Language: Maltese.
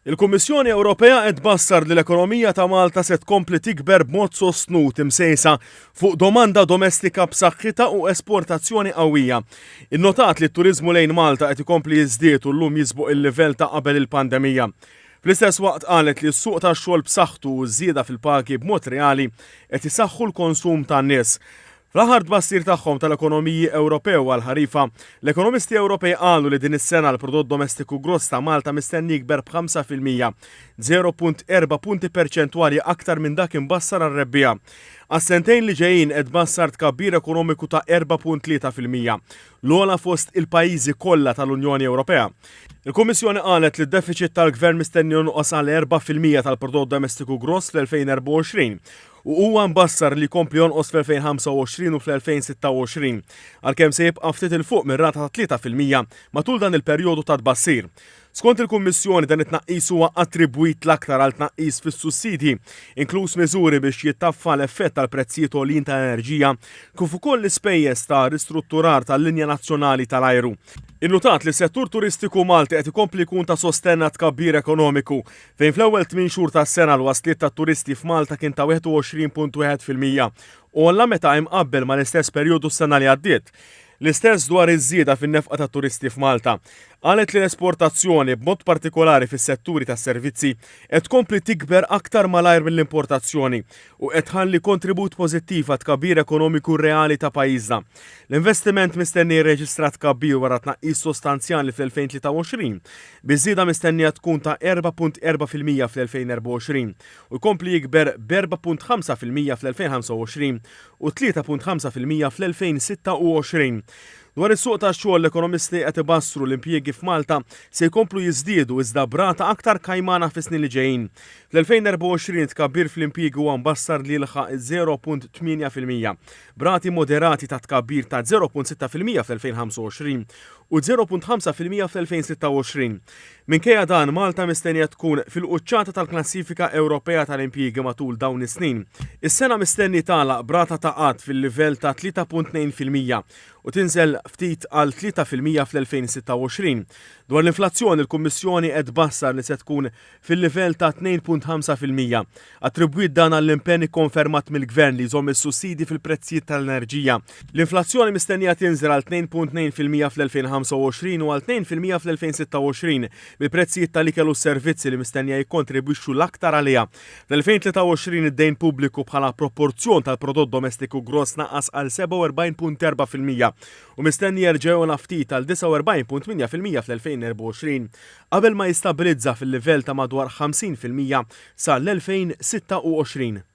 Il-Kummissjoni Ewropea qed tbassar li l-ekonomija ta' Malta se tkompli tikber b'mod sostnut imsejsa fuq domanda domestika b'saħħitha u esportazzjoni qawwija. Innotat li t-turiżmu lejn Malta qed ikompli jiżdied u llum jisboq il-livell ta' qabel il-pandemija. Fl-istess waqt qalet li s-suq tax-xogħol b'saħħtu u ż-żieda fil-pagi b'mod reali qed isaħħu l-konsum tan-nies. Fl-aħħar tbassir tagħhom tal-ekonomiji Ewropew għall-ħarifa, l-ekonomisti Ewropej qalu li din is-sena l-prodott domestiku gross ta' Malta mistenni jikber b'5%, 0.4 punti perċentwali aktar minn dak imbassar għar-rebbiegħa. Għas-sentejn li ġejjin qed tbassar tkabbir ekonomiku ta' 4.3%, l-ogħla fost il-pajjiżi kollha tal-Unjoni Ewropea. Il-Kummissjoni qalet li d-defiċit tal-Gvern mistenni jonqos għal 4% tal-prodott domestiku gross fl-2024 u huwa mbassar li jkompli jonqos fl-2025 u fl-2026, għalkemm se jibqa' ftit 'il fuq mir-rata ta' 3% matul dan il-perjodu ta' tbassir. Skont il-Kummissjoni, dan it-tnaqqis huwa attribwit l-aktar għal tnaqqis fis-sussidji, inkluż miżuri biex jittaffa l-effett tal-prezzijiet għoljin tal-enerġija, kif ukoll l-ispejjeż ta' ristrutturar tal-linja nazzjonali tal-ajru. Innutat li s-settur turistiku Malti qed ikompli jkun ta' sostenn għat-tkabbir ekonomiku, fejn fl-ewwel tmien xhur tas-sena l-wasliet tat-turisti f'Malta kien ta' 21.1% ogħla meta imqabbel mal-istess perjodu s-sena li għaddiet. L-istess dwar iż-żieda fin-nefqa tat-turisti f'Malta. Qalet li l-esportazzjoni, b'mod partikolari fis-setturi tas-servizzi, qed tkompli tikber aktar malajr mill-importazzjoni u qed tħalli kontribut pożittiv għat-tkabbir ekonomiku reali ta' pajjiżna. L-investiment mistenni jirreġistra tkabbir wara tnaqqis sostanzjali fl-2023, biż-żieda mistennija tkun ta' 4.4% fl-2024 u jkompli jikber b'4.5% fl-2025 u 3.5% fl-2026. Dwar is-suq tax-xogħol l-ekonomisti qed ibassru l-impjiegi f'Malta se jkomplu jiżdiedu iżda b'rata aktar kajmana fis-snin li ġejjin. Fl-2024 it-tkabbir fl-impjiegi huwa mbassar li jilħaq 0.8%, b'rati moderati ta' tkabbir ta' 0.6% fl-2025 u 0.5% fl-2026. Minkejja dan, Malta mistennija tkun fil-quċċata tal-klassifika Ewropea tal-impjiegi matul dawn is-snin. Is-sena mistenni tagħlaq b'rata ta' qgħad fil-livell ta' 3.2% u tinżel ftit għal 3% fl-2026. Dwar l-inflazzjoni, il-Kummissjoni qed tbassar li se tkun fil-livell ta' 2.5%. Attribwiet dan għall-impenn ikkonfermat mill-Gvern li jżomm is-sussidji fil-prezzijiet tal-enerġija. L-inflazzjoni mistennija tinżel għal 2.2% fl-2025 u għal 2% fl-2026, bil-prezzijiet tal-ikel u s-servizzi li mistennija jikkontribwixxu l-aktar għaliha. Fl-2023 id-dejn pubbliku bħala proporzjon tal-prodott domestiku gross naqas għal 47.4% u mistenni jerġa' jogħla ftit għal 49.8% fl-2024. Qabel ma jistabbilizza fil-livell ta' madwar 50% sal-2026.